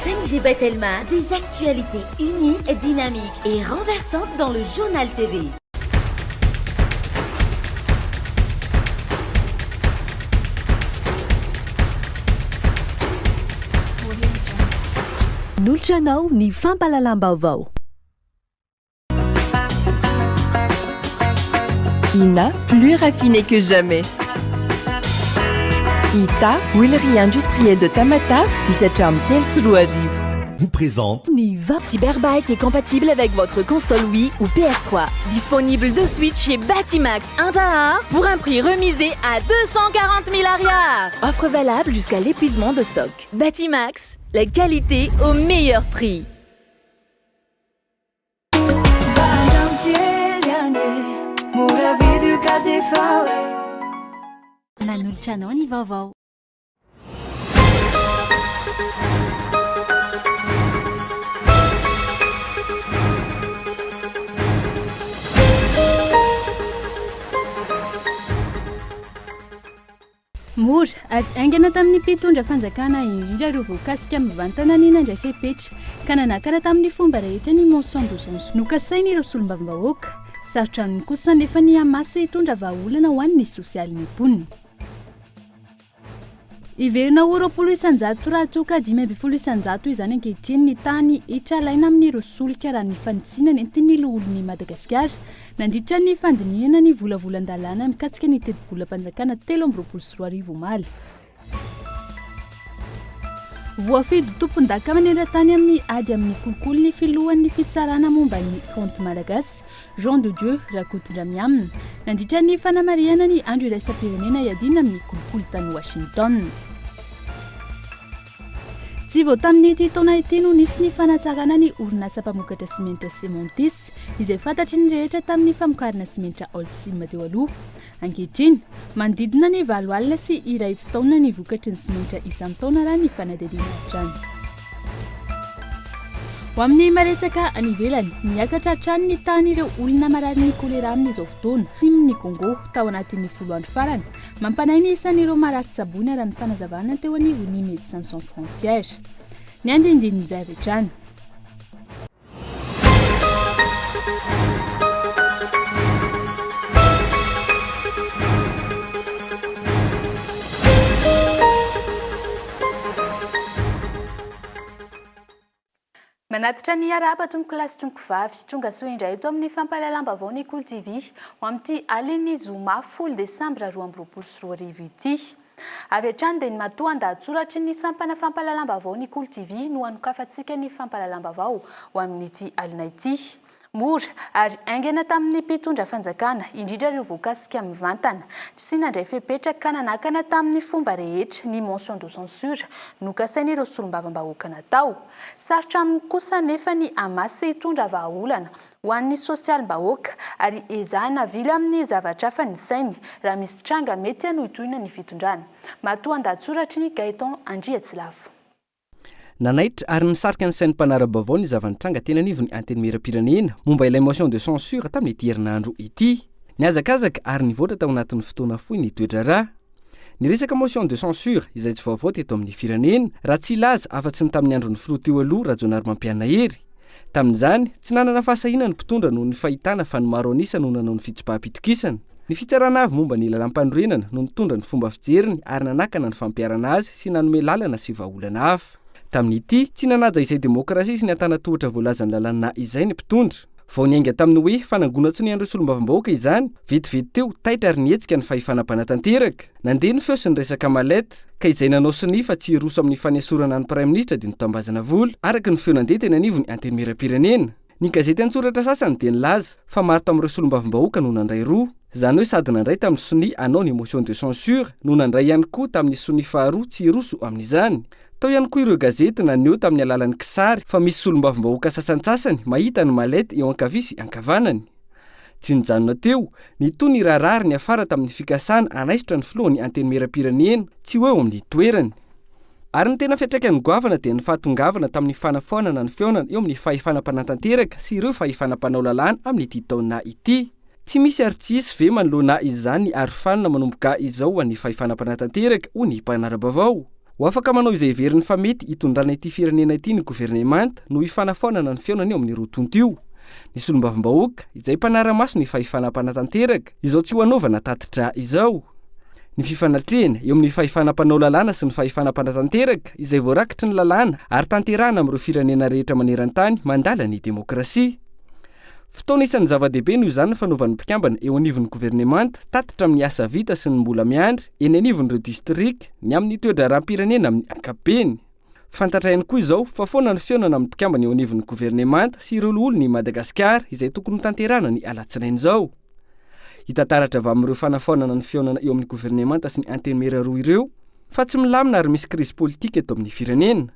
5G Batelma, des actualités uniques, dynamiques et renversantes dans le Journal TV. Nolotra anao ny fampahalalam-baovao. Ina, plus raffiné que jamais. Ita, huilerie industrielle de Tamatave, hisatra amin'ny 2003. Vous présente Ny va. Cyberbike est compatible avec votre console Wii ou PS3. Disponible de suite chez Batimax Andrahara pour un prix remisé à 240 000 ariary. Offre valable jusqu'à l'épuisement de stock. Batimax, la qualité au meilleur prix. Manolotra anao ny vaovao. Mora ary haingana tamin'ny mpitondra fanjakana indrindra ireo voakasika mivantana ny nandray fepetra ka nanakana tamin'ny fomba rehetra ny motion de censure nokasain'ireo solombavambahoaka. Sarotra aminy kosa anefa ny Hamas hitondra vahaolana ho an'ny sosialin'ny mponina. Hiverina ho 20% raha toa ka 15% izany ankehitriny ny tany hitralaina amin'ireo solika raha ny fanitsiana nentin'ny loholon'i Madagasikara nandritra ny fandinihana ny volavolan-dalàna mikasika ny tetibolam-panjakana 2023 omaly. Voafidy ho tompondaka maneran-tany amin'ny ady amin'ny kolikoly ny filohan'ny fitsarana momba ny kaonty malagasy, Jean de Dieu Rakotondramiamina, nandritra ny fanamarihana ny Andro iraisam-pirenena iadiana amin'ny kolikoly tany Washington. Tsy vao tamin'ity taona ity no nisy ny fanatsarana ny orinasa mpamokatra simenitra Cementis, izay fantatry ny rehetra tamin'ny famokarana simenitra Holcim teo aloha. Ankehitriny, manodidina ny 180 taonina ny vokatry ny simenitra isan-taona raha ny fanadihadiana hatrany. Ho amin'ny maresaka any ivelany, miakatra hatrany ny tahan'ireo olona mararin'ny kolera amin'izao fotoana. Atsimon'i Congo, tao anatin'ny folo andro farany, mampanahy ny isan'ireo marary tsaboina raha ny fanazavana teo anivon'ny Médecins Sans Frontières. Ny andindinin'izay avy hatrany. Manatitra ny arahaba tompoko lahy sy tompoko vavy. Tonga soa indray eto amin'ny fampahalalam-baovao ny Kolo TV ho amin'ity alin'ny zoma folo desambra 2022 ity. Avy hatrany dia ny matoan-dahatsoratry ny sampana fampahalalam-baovao ny Kolo TV no hanokafantsika ny fampahalalam-baovao ho amin'ity alina ity. Mora ary haingana tamin'ny mpitondra fanjakana, indrindra ireo voakasika mivantana, sy nandray fepetra ka nanakana tamin'ny fomba rehetra ny motion de censure nokasain'ireo solombavambahoaka natao. Sarotra aminy kosa anefa ny Hamas hitondra vahaolana ho an'ny sosialim-bahoaka ary ezahina avily amin'ny zavatra hafa ny sainy raha misy tranga mety hanohitohina ny fitondrana. Matoan-dahatsoratry ny Gaëtan Andriatsilavo. Nanaitra ary nisarika ny sain'ny mpanara-baovao ny zava-nitranga teny anivon'ny Antenimierampirenena momba ilay motion de censure tamin'ity herinandro ity. Nihazakazaka ary nivoatra tao anatin'ny fotoana fohy ny toe-draharaha. Ny resaka motion de censure izay tsy vaovao teto amin'ny firenena raha tsy hilaza afa-tsy ny tamin'ny andron'ny filoha teo aloha Rajaonarimampianina Hery. Tamin'izany, tsy nanana fahasahiana ny mpitondra noho ny fahitana fa ny maro an'isa no nanao ny fitsipaham-pitokisana. Ny fitsarana avo momba ny lalàmpanorenana no nitondra ny fomba fijeriny ary nanakana ny fampiharana azy sy nanome lalana sy vahaolana hafa. Tamin'ity, tsy nanaja izay demokrasia sy ny antanatohatra voalazan'ny lalàna izay ny mpitondra. Vao niainga tamin'ny hoe fanangonan-tsonian'ireo solombavambahoaka izany, vetivety teo, taitra ary nihetsika ny fahefana mpanatanteraka. Nandeha ny feo sy ny resaka mallette, ka izay nanao sonia fa tsy hiroso amin'ny fanesorana ny praiminisitra dia notambazana vola, araka ny feo nandeha teny anivon'ny Antenimierampirenena. Ny gazety an-tsoratra sasany dia nilaza fa maro tamin'ireo solombavambahoaka no nandray roa. Izany hoe sady nandray tamin'ny sonia hanao ny motion de censure no nandray ihany koa tamin'ny sonia faharoa tsy hiroso amin'izany. Tao ihany koa ireo gazety naneho tamin'ny alalan'ny kisary fa misy solombavambahoaka sasantsasany mahita ny mallette eo ankavia sy ankavanany. Tsy nijanona teo, nitohy ny raharaha ary niafara tamin'ny fikasana hanaisotra ny filohan'ny Antenimierampirenena tsy ho eo amin'ny toerany. Ary ny tena fiantraikany goavana dia ny fahatongavana tamin'ny fanafoanana ny fihaonana eo amin'ny fahefana mpanatanteraka sy ireo fahefana mpanao lalàna amin'ity taona ity. Tsy misy ary tsy hisy ve manoloana izany ny arofanina manomboka izao ho an'ny fahefana mpanatanteraka, hoy ny mpanara-baovao. Ho afaka manao izay heveriny fa mety hitondrana ity firenena ity ny governemanta noho io fanafoanana ny fihaonana eo amin'ny roa tonta io. Ny solombavambahoaka, izay mpanara-maso ny fahefana mpanatanteraka, izao tsy ho anaovana tatitra izao. Ny fifanatrehana eo amin'ny fahefana mpanao lalàna sy ny fahefana mpanatanteraka izay voarakitry ny lalàna ary tanterahana amin'ireo firenena rehetra maneran-tany mandala ny demokrasia. Fotoana isan'ny zava-dehibe noho izany ny fanaovan'ny mpikambana eo anivon'ny governemanta tatitra amin'ny asa vita sy ny mbola miandry eny anivon'ireo distrika ny amin'ny toe-draharaham-pirenena amin'ny ankapobeny. Fantatra ihany koa izao fa foana ny fihaonana amin'ny mpikambana eo anivon'ny governemanta sy ireo loholon'i Madagasikara izay tokony hotanterahana ny alatsinainy izao. Hita taratra avy amin'ireo fanafoanana ny fihaonana eo amin'ny governemanta sy ny antenimiera roa ireo fa tsy milamina ary misy krizy politika eto amin'ny firenena.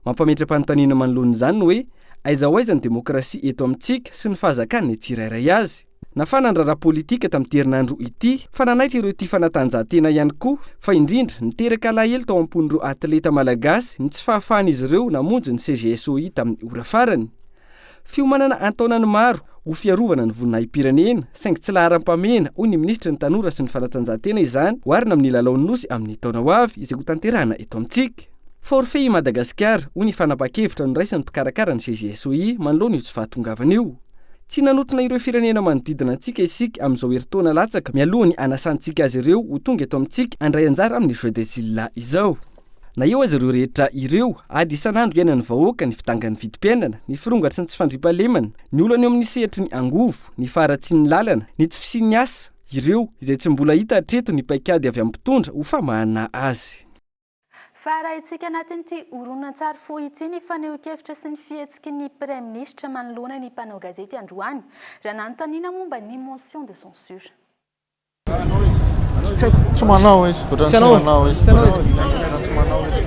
Mampametra-panontaniana manoloana izany ny hoe aiza ho aiza ny demokrasia eto amintsika sy ny fahazakan'ny tsirairay azy. Nafana ny raharaha politika tamin'ity herinandro ity fa nanaitra ireo tia fanatanjahantena ihany koa fa indrindra niteraka alahelo tao am-pon'ireo atleta malagasy ny tsy fahafahan'izy ireo namonjy ny CGSOI tamin'ny ora farany. Fiomanana an-taonany maro ho fiarovana ny voninahi-pirenena, saingy tsy laharam-pahamehana, hoy ny minisitry ny Tanora sy ny fanatanjahantena izany, oharina amin'ny lalaon'ny Nosy amin'ny taona ho avy izay hotanterahana eto amintsika. Forfait i Madagasikara, hoy ny fanapahan-kevitra noraisin'ny mpikarakara ny CGSOI manoloana io tsy fahatongavana io. Tsy nanotrona ireo firenena manodidina antsika isika amin'izao herintaona latsaka mialoha ny hanasantsika azy ireo ho tonga eto amintsika handray anjara amin'ny Jeux des Îles izao. Na eo aza ireo rehetra ireo, ady isan'andro iainan'ny vahoaka ny fidangan'ny vidim-piainana, ny firongatry ny tsy fandriampahalemana, ny olana eo amin'ny sehatry ny angovo, ny faharatsian'ny lalana, ny tsy fisian'ny asa, ireo izay tsy mbola hita hatreto ny paikady avy amin'ny mpitondra ho famahana azy. Fa arahintsika anatin'ity horonantsary fohy ity ny fanehoan-kevitra sy ny fihetsiky ny Praiminisitra manoloana ny mpanao gazety androany raha nanontaniana momba ny motion de censure. Tsy manao izy, ohatran'ny tsy manao izy. Ohatran'ny tsy manao izy.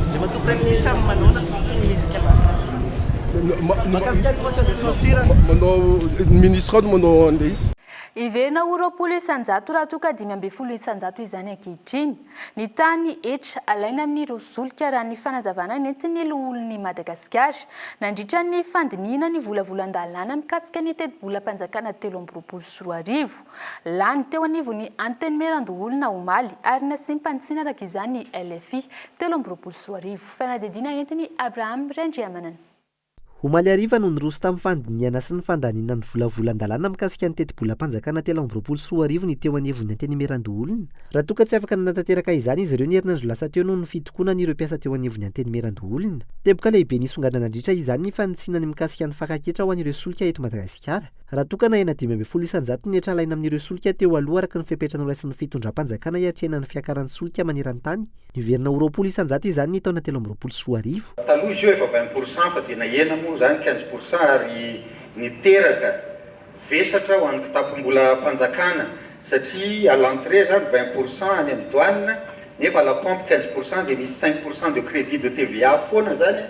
Andriamatoa Praiminisitra, manaona ny hetsika mahakasika ny motion de censure? Manao, ny ministre no manao an'ilay izy. Hiverina ho 20% raha toa ka 15% izany ankehitriny. Ny tany hetra alaina amin'ireo solika raha ny fanazavana nentin'ny loholon'i Madagasikara nandritra ny fandinihina ny volavolan-dalàna mikasika ny tetibolam-panjakana 2023. Lany teo anivon'ny Antenimierandoholona omaly ary nasiam-panitsiana araka izany ny LFI 2023. Fanadihadiana entin'i Abraham Randriamanana. Omaly hariva no niroso tamin'ny fandinihana sy ny fandaniana ny volavolan-dalàna mikasika ny tetibolam-panjakana 2023 ny teo anivon'ny Antenimierandoholona. Raha toa ka tsy afaka nanatanteraka izany izy ireo ny herinandro lasa teo noho ny fitokonan'ireo mpiasa teo anivon'ny Antenimierandoholona. Teboka lehibe nisongadina nandritra izany ny fanitsiana ny mikasika ny fakan-ketra ho an'ireo solika eto Madagasikara. Raha toa ka nahena 15% ny hetra alaina amin'ireo solika teo aloha araka ny fepetra noraisin'ny fitondram-panjakana hiatrehana ny fiakaran'ny solika maneran-tany, Niverina ho 20% izany ny taona 2023. Taloha izy io efa 20% fa dia nahena moa izany 15% ary niteraka vesatra ho an'ny kitapom-bolam-panjakana satria à l'entrée izany 20% any amin'ny douane nefa à la pompe 15% dia misy 5% de crédit de TVA foana izany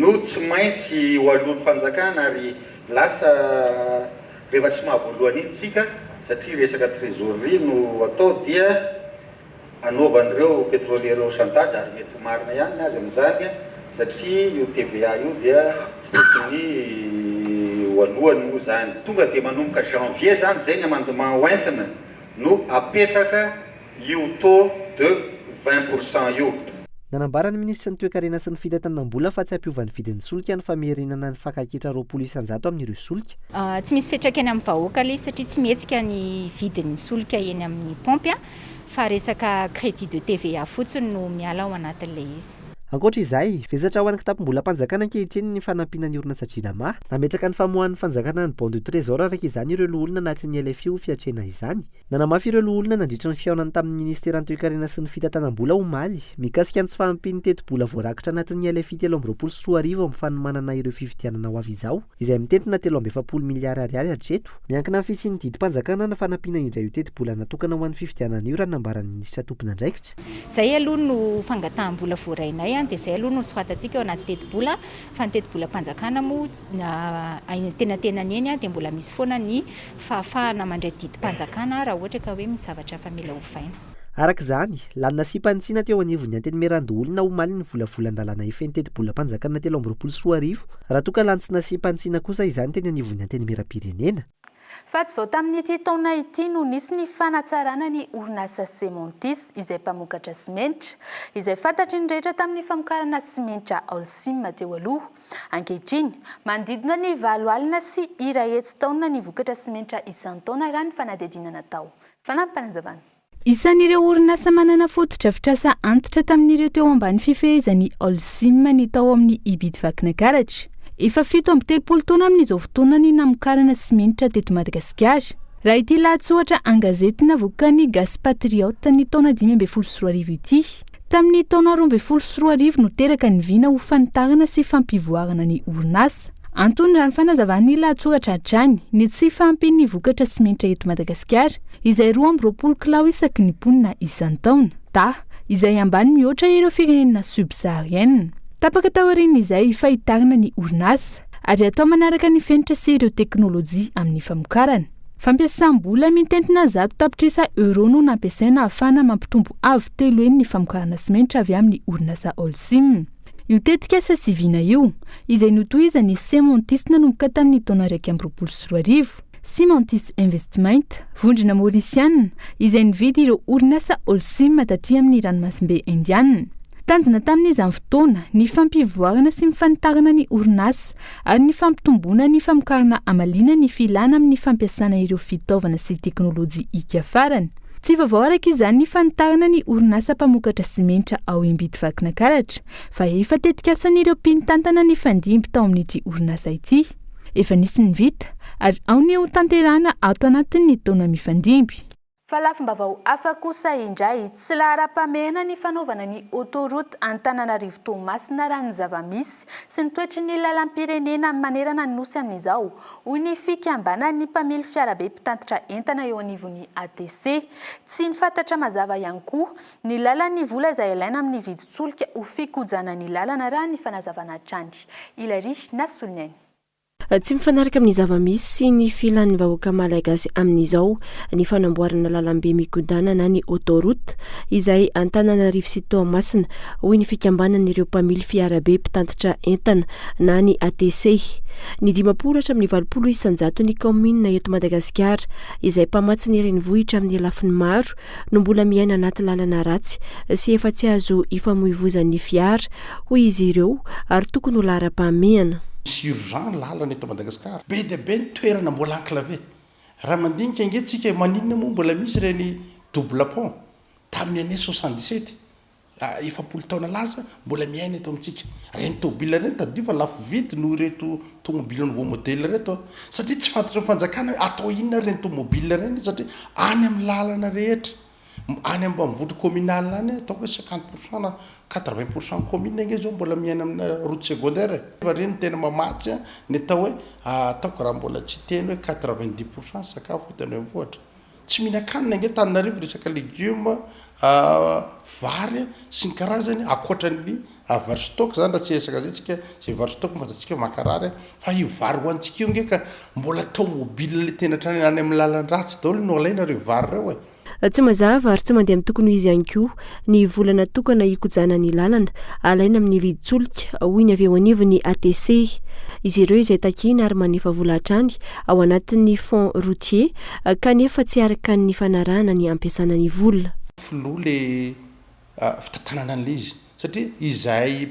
no tsy maintsy ho aloan'ny fanjakana ary lasa rehefa tsy mahavoaloa an'iny isika satria resaka trésorerie no atao dia anaovan'ireo pétroliers ireo chantage ary mety ho marina ihany ny azy amin'izany satria io TVA io dia tsy tokony ho alohany moa izany. Tonga dia manomboka janvier izany izay ny amendement hoentina no apetraka io taux de 20% io. Nanambara ny minisitry ny Toekarena sy ny Fitantanam-bola fa tsy hampiova ny vidin'ny solika ny famerenana ny fakan-ketra 20% amin'ireo solika. Tsy misy fiantraikany amin'ny vahoaka ilay izy satria tsy mihetsika ny vidin'ny solika eny amin'ny paompy fa resaka crédit de TVA fotsiny no miala ao anatin'ilay izy. Ankoatra izay, vesatra ho an'ny kitapom-bolam-panjakana ankehitriny ny fanampiana ny orinasa Jirama. Nametraka ny famoahan'ny fanjakana ny bon de trésor araka izany ireo loholona anatin'ny LFI ho fiatrehana izany. Nanamafy ireo loholona nandritra ny fihaonany tamin'ny minisiteran'ny Toekarena sy ny fitantanam-bola omaly, mikasika ny tsy fahampian'ny tetibola voarakitra anatin'ny LFI 2023 amin'ny fanomanana ireo fifidianana ho avy izao, izay mitentina 43 miliara ariary hatreto. Miankina amin'ny fisian'ny didim-panjakana na fanampiana indray io tetibola natokana ho an'ny fifidianana io raha ny nambaran'ny minisitra tompon'andraikitra. Izay aloha no fangataham-bola voarainay dia izay aloha no soratantsika ao anaty tetibola fa ny tetibolam-panjakana moa eny antenantenany eny dia mbola misy foana ny fahafahana mandray didim-panjakana raha ohatra ka hoe misy zavatra hafa mila ovaina. Araka izany, lany nasiam-panitsiana teo anivon'ny Antenimierandoholona omaly ny volavolan-dalàna efen'ny tetibolam-panjakana 2023, raha toa ka lany tsy nasiam-panitsiana kosa izany teny anivon'ny Antenimierampirenena. Fa tsy vao tamin'ity taona ity no nisy ny fanatsarana ny orinasa Cementis izay mpamokatra simenitra, izay fantatry ny rehetra tamin'ny famokarana simenitra Holcim teo aloha. Ankehitriny, manodidina ny 180 taonina ny vokatra simenitra isan-taona raha ny fanadihadiana natao. Fanampim-panazavana. Isan'ireo orinasa manana fotodrafitrasa antitra tamin'ireo teo ambany fifehezan'ny Holcim ny tao amin'ny Ibid Vakinakaratra. Efa 37 taona amin'izao fotoana ny namokarana simenitra teto Madagasikara. Raha ity lahatsoratra an-gazety navoakan'ny Gasy Patriote ny taona 2015 ity. Tamin'ny taona 2012 no teraka ny vina ho fanitarana sy fampivoarana ny orinasa. Antony raha ny fanazavan'ny lahatsoratra hatrany, ny tsy fahampian'ny vokatra simenitra eto Madagasikara, izay 22 kilao isaky ny mponina isan-taona. Taha, izay ambany mihoatra ireo firenena sub-saharienne. Tapaka taorian'izay fa hitarina ny orinasa, ary atao manaraka ny fenitra sy ireo teknolojia amin'ny famokarana. Fampiasam-bola mitentina 100 tapitrisa euros no nampiasaina ahafahana mampitombo avo telo heny ny famokarana simenitra avy amin'ny orinasa Holcim. Io tetikasa sy vina io, izay notohizan'ny Cementis nanomboka tamin'ny taona 2021. Cementis Investment, vondrona maorisiana, izay nividy ireo orinasa Holcim taty amin'ny ranomasimbe Indiana. Tanjona tamin'izany fotoana ny fampivoarana sy ny fanitarana ny orinasa ary ny fampitomboana ny famokarana hamaliana ny filana amin'ny fampiasana ireo fitaovana sy teknolojia hika farany. Tsy vaovao araka izany ny fanitarana ny orinasa mpamokatra simenitra ao Imbidy Vakinakaratra fa efa tetikasan'ireo mpitantana nifandimby tao amin'ity orinasa ity. Efa nisy ny vita ary ao ny ho tanterahana ato anatin'ny taona mifandimby. Fa lafim-baovao hafa kosa indray, tsy laharam-pahamehana ny fanaovana ny autoroute Antananarivo Toamasina raha ny zava-misy sy ny toetry ny lalam-pirenena manerana ny Nosy amin'izao, hoy ny fikambanan'ny mpamily fiarabe mpitatitra entana eo anivon'ny ATC. Tsy fantatra mazava ihany koa ny lalan'ny vola izay alaina amin'ny vidin-tsolika ho fikojana ny lalana raha ny fanazavana hatrany. Hilary Nasoloniaina. Tsy mifanaraka amin'ny zava-misy sy ny filan'ny vahoaka malagasy amin'izao ny fanamboarana lalambe mikodana na ny autoroute izay Antananarivo sy Toamasina, hoy ny fikambanan'ireo mpamily fiarabe mpitatitra entana na ny ATC. Ny 50 hatramin'ny 80 isan-jaton'ny kaominina eto Madagasikara izay mpamatsy ny renivohitra amin'ny lafiny maro no mbola miaina anaty lalana ratsy sy efa tsy azo ifamoivoizan'ny fiara, hoy izy ireo, ary tokony ho laharam-pahamehana. Misy urgent lalana eto Madagasikara. Be dia be ny toerana mbola enclavé. Raha mandinika ange tsika maninona moa mbola misy ireny double pont tamin'ny année 77 40 taona lasa mbola miaina eto amintsika. Ireny tômôbila ireny tadidio fa lafo vidy noho ireto tômôbila nouveau modèle ireto satria tsy fantatry ny fanjakana hoe atao inona ireny tômôbila ireny satria any amin'ny lalana rehetra any ambanivohitra communal any ataoko hoe 50% na 80% commune ange zao mbola miaina amina route secondaire. Fa ireny no tena mamatsy ny atao hoe ataoko raha mbola tsy teny hoe 90% sakafo eto an-drenivohitra. Tsy mihinan-kanina ange Antananarivo resaka legioma, vary sy ny karazany ankoatran'ny vary stock zany raha tsy hiresaka an'izay tsika, izay vary stock moa fantatsika fa mankarary fa io vary hohanintsika io ange ka mbola tômôbila le tena hatrany any amin'ny lalan-dratsy daholo no alaina ireo vary ireo e. Tsy mazava ary tsy mandeha amin'ny tokony ho izy ihany koa ny vola natokana hikojana ny lalana alaina amin'ny vidin-tsolika, hoy ny avy eo anivon'ny ATC. Izy ireo izay takiana ary manefa vola hatrany ao anatin'ny fonds routier kanefa tsy araka ny nifanarahana ny hampiasana ny vola. Filoha le fitantanana an'le izy satria izahay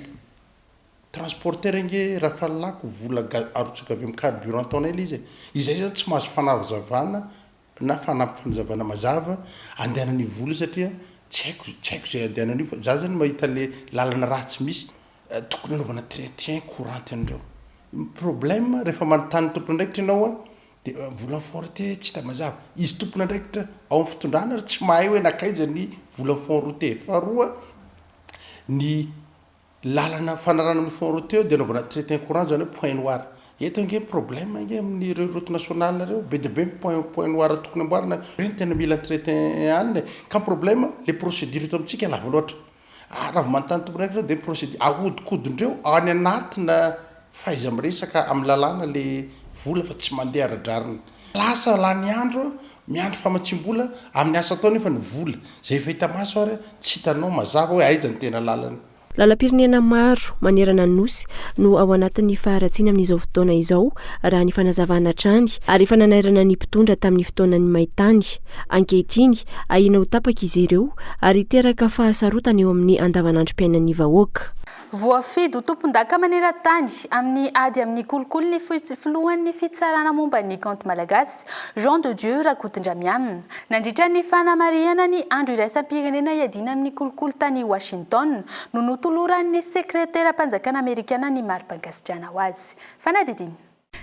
transporteur ange raha fahalalako vola arotsaka avy amin'ny carburant ataonay le izy e, izay zany tsy mahazo fanazavana na fanazavana mazava andehanan'io vola io satria tsy haiko tsy haiko izay andehanan'io fa za zany mahita le lalana ratsy misy tokony anaovana entretien courant an'ireo. Ny problème rehefa manontany tompon'andraikitra ianao a dia vola fonds routier tsy hita mazava. Izy tompon'andraikitra ao amin'ny fitondrana ary tsy mahay hoe nankaiza ny vola fonds routier. Faharoa ny lalana fanarahana amin'ny fonds routier dia anaovana entretien courant zany hoe point noir. Eto ange problème ange amin'ireo route nationale ireo be dia be ny point point noir tokony amboarina. Ireo no tena mila entretien anina e. Ka problème le procédure eto amintsika lava loatra. Ary raha vao manontany tompon'andraikitra dia procédure ahodikodindreo any anatina fahaiza-miresaka amin'ny lalàna le vola fa tsy mandeha ara-drariny. Lasa lany andro miandry famatsiam-bola amin'ny asa atao nefa ny vola izay efa hita maso ary tsy hitanao mazava hoe aiza ny tena lalana. Lalam-pirenena maro manerana ny Nosy no ao anatin'ny faharatsiana amin'izao fotoana izao, raha ny fanazavana hatrany, ary efa nanairana ny mpitondra tamin'ny fotoanan'ny maintany. Ankehitriny, ahiana ho tapaka izy ireo ary hiteraka fahasarotana eo amin'ny andavanandrom-piainan'ny vahoaka. Voafidy ho tompondaka maneran-tany amin'ny ady amin'ny kolikoly ny filohan'ny fitsarana momba ny kaonty malagasy, Jean de Dieu Rakotondramianina. Nandritra ny fanamarihana ny Andro iraisam-pirenena iadiana amin'ny kolikoly tany Washington no notoloran'ny sekreteram-panjakana amerikana ny mari-pankasitrahana ho azy. Fanadihadiana.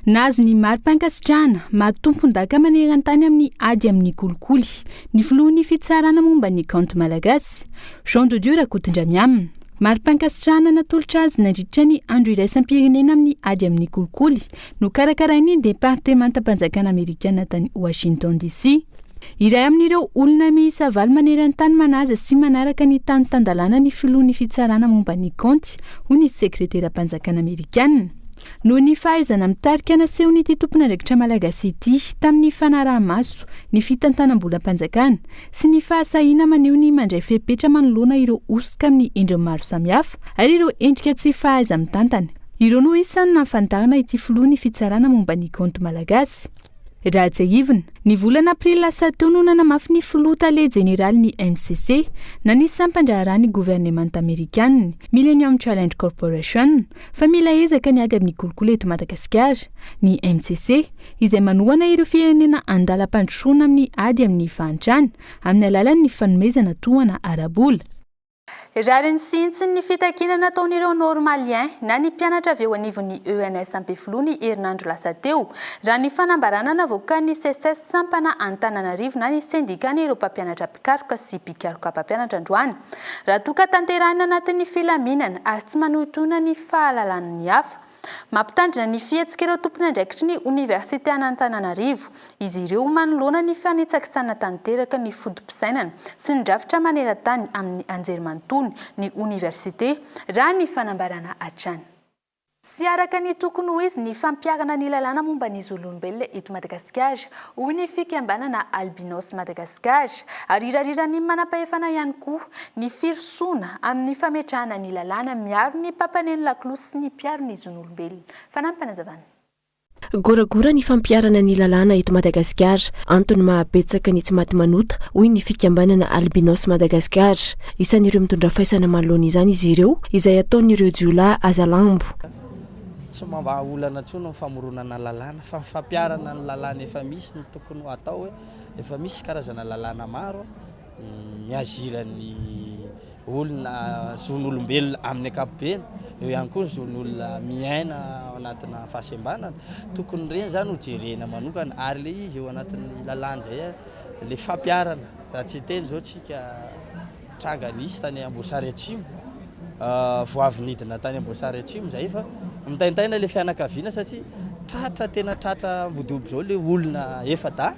Nahazo ny mari-pankasitrahana maha tompondaka maneran-tany amin'ny ady amin'ny kolikoly ny filohan'ny fitsarana momba ny kaonty malagasy, Jean de Dieu Rakotondramiamina. Mari-pankasitrahana natolotra azy nandritra ny Andro iraisam-pirenena amin'ny ady amin'ny kolikoly nokarakarain'ny Departemantam-panjakana amerikana tany Washington DC. Iray amin'ireo olona miisa valo maneran-tany manaja sy manaraka ny tany tan-dalàna ny filohan'ny fitsarana momba ny kaonty, hoy ny sekreteram-panjakana amerikana. Noho ny fahaizana mitarika nasehon'ity tompon'andraikitra malagasy ity tamin'ny fanaraha-maso ny fitantanam-bolam-panjakana sy ny fahasahiana maneho ny mandray fepetra manoloana ireo hosoka amin'ny endriny maro samihafa ary ireo endrika tsy fahaiza-mitantana. Ireo no isan'ny nahafantarana ity filohan'ny fitsarana momba ny kaonty malagasy. Raha tsiahivina, ny volana aprily lasa teo no nanamafy ny filoha tale jeneralin'ny MCC, na ny sampan-draharahan'ny governemanta amerikanina, Millennium Challenge Corporation, fa mila ezaka ny ady amin'ny kolikoly eto Madagasikara. Ny MCC, izay manohana ireo firenena andalam-pandrosoana amin'ny ady amin'ny fahantrana, amin'ny alalan'ny fanomezana tohana ara-bola. Rariny sy hitsiny ny fitakiana nataon'ireo Normaliens na ny mpianatra avy eo anivon'ny ENS Ampefiloha ny herinandro lasa teo, raha ny fanambarana navoakan'ny Seces sampana Antananarivo na ny sendikan'ireo mpampianatra mpikaroka sy mpikaroka mpampianatra androany. Raha toa ka tanterahina anatin'ny filaminana ary tsy manohintohina ny fahalalan'ny hafa. Mampitandrina ny fihetsik'ireo tompon'andraikitry ny oniversitean'Antananarivo izy ireo manoloana ny fanitsakitsahana tanteraka ny foto-pisainana sy ny drafitra maneran-tany amin'ny anjerimanontolo ny oniversite, raha ny fanambarana hatrany. Tsy araka ny tokony ho izy ny fampiharana ny lalàna momba ny zon'olombelona eto Madagasikara, hoy ny fikambanana Albinos Madagascar. Arirariran'ny manampahefana ihany koa ny firosoana amin'ny fametrahana ny lalàna miaro ny mpampaneno lakolosy sy ny mpiaro ny zon'olombelona. Fanampinazavana. Goragora ny fampiharana ny lalàna eto Madagasikara, antony maha betsaka ny tsy maty manota, hoy ny fikambanana Albinos Madagascar. Isan'ireo mitondra faisana manoloana izany izy ireo, izay ataon'ireo jiolahy hazalambo. Tsy mamaha olana intsony ny famoronana lalàna fa ny fampiharana ny lalàna efa misy no tokony ho atao hoe efa misy karazana lalàna maro mi-agir ny olona, zon'olombelona amin'ny ankapobeny, eo ihany koa ny zon'olona miaina ao anatina fahasembanana, tokony ireny izany ho jerena manokana ary ilay izy eo anatin'ny lalàna izay ilay fampiharana raha tsy hiteny izao tsika Tranga nisy tany Amboasary Atsimo, vao avy nidina tany Amboasary Atsimo izahay fa mitaintaina ilay fianakaviana satria tratra tena tratra ambodiomby izao ilay olona efa-dahy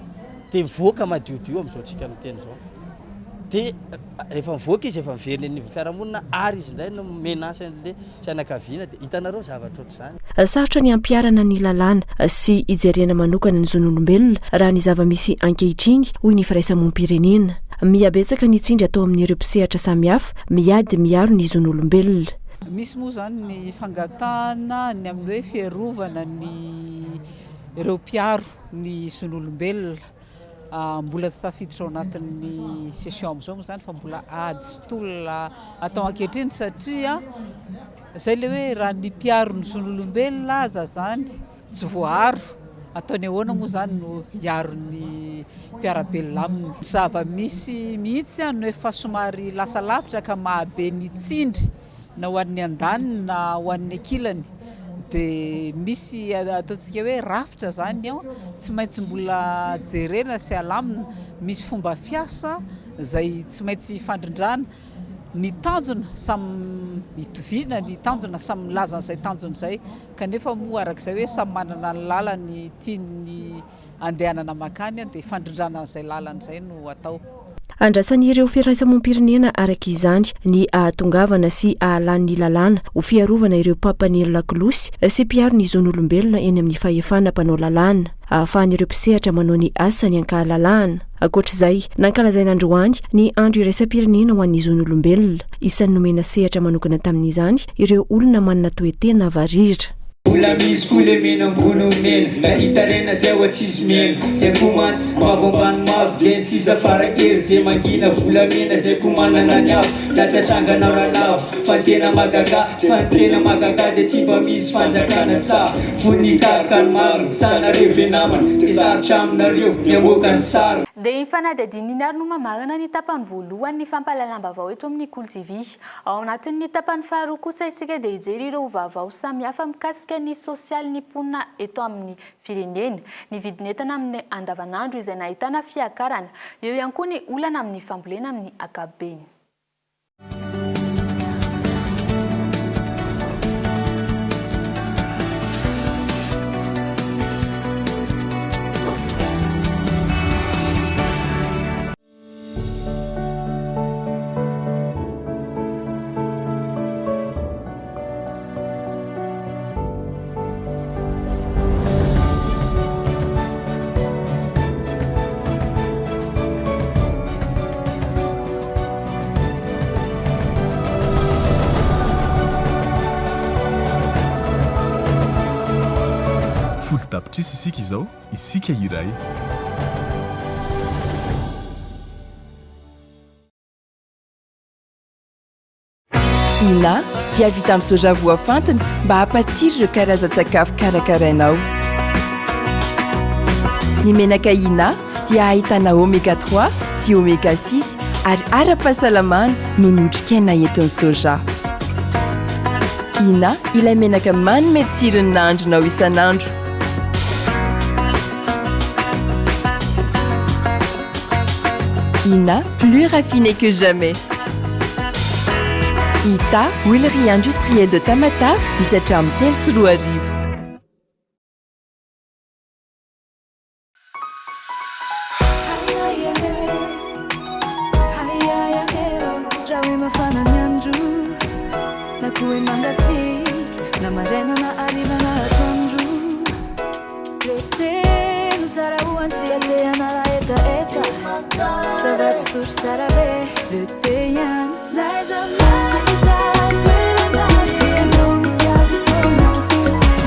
dia mivoaka madiodio amin'izao tsika miteny izao. Dia rehefa mivoaka izy efa miverina eny anivon'ny fiarahamonina ary izy indray no menace an'ilay fianakaviana dia hitanareo zavatra ohatr'izany. Sarotra ny hampiharana ny lalàna sy hijerena manokana ny zon'olombelona raha ny zava-misy ankehitriny, hoy ny firaisamonim-pirenena. Mihabetsaka ny tsindry atao amin'ireo mpisehatra samihafa miady miaro ny zon'olombelona. Misy moa izany ny fangatahana ny amin'ny hoe fiarovana ny ireo mpiaro ny zon'olombelona. Mbola tsy tafiditra ao anatin'ny session amin'izao moa izany fa mbola ady sy tolona atao ankehitriny satria izay ilay hoe raha ny mpiaro ny zon'olombelona aza izany tsy voaaro, ataony ahoana moa izany no hiaro ny mpiara-belona aminy. Ny zava-misy mihitsy no efa somary lasa lavitra ka mahabe ny tsindry na ho an'ny andaniny na ho an'ny ankilany dia misy ataontsika hoe rafitra izany ao tsy maintsy mbola jerena sy alamina, misy fomba fiasa izay tsy maintsy ifandrindrana, ny tanjona samy itoviana, ny tanjona samy milaza an'izay tanjona izay kanefa moa arak'izay hoe samy manana ny lalany tiany andehanana mankany dia fandrindrana an'izay lalana izay no atao. Andrasan'ireo firaisamoam-pirenena araka izany ny ahatongavana sy ahalany ny lalàna ho fiarovana ireo mpampaneno lakolosy sy mpiaro ny zon'olombelona eny amin'ny fahefana mpanao lalàna, ahafahan'ireo mpisehatra manao ny asany an-kahalalahana. Ankoatra izay, nankalazaina androany ny Andro iraisam-pirenena ho an'ny zon'olombelona. Isan'ny nomena sehatra manokana tamin'izany ireo olona manana toe-tena varira. Mbola misy koa le mena ambony mena Na hitarena zay oa tsisy mihaino Zay koa mantsy mavo ambany mavo De ny sisa fara hery ze mangina Volamena zay koa manana ny afo Na tsy atranganao raha lavo Fa ny tena mahagaga Fa ny tena mahagaga De tsy mba misy fanjakana Sa fony hikaroka ny marina Sa nareo ve namana De sarotra aminareo Ny hamoaka ny sariny. Dia iny fanadihadiana iny ary no mamarana ny tapany voalohany ny fampahalalam-baovao eto amin'ny Kolo TV. Ao anatin'ny tapany faharoa kosa isika dia hijery ireo vaovao samihafa mikasika ny sosialin'ny mponina eto amin'ny firenena. Ny vidin'entana amin'ny andavanandro izay nahitana fiakarana. Eo ihany koa ny olana amin'ny fambolena amin'ny ankapobeny. Folo tapitrisa isika izao. Isika iray. Ina dia vita amin'ny soja voafantina mba hampatsiro ireo karazan-tsakafo karakarainao. Ny menaka Ina dia ahitana oméga 3 sy oméga 6 ary ara-pahasalamana noho ny otrikaina entin'ny soja. Ina ilay menaka manome tsiro ny nahandronao isan'andro. Ina, plus raffiné que jamais. Ita, huilerie industrielle de Tamatave, misy hatramin'ny 2003. Raha hoe mafana ny andro na koa hoe mangatsiaka na maraina na hariva na atoandro Le thé no tsara ho antsika te hanala hetaheta Zava-pisotro tsara be Le thé ihany N'aiza n'aiza toerana alehanao misy azy foana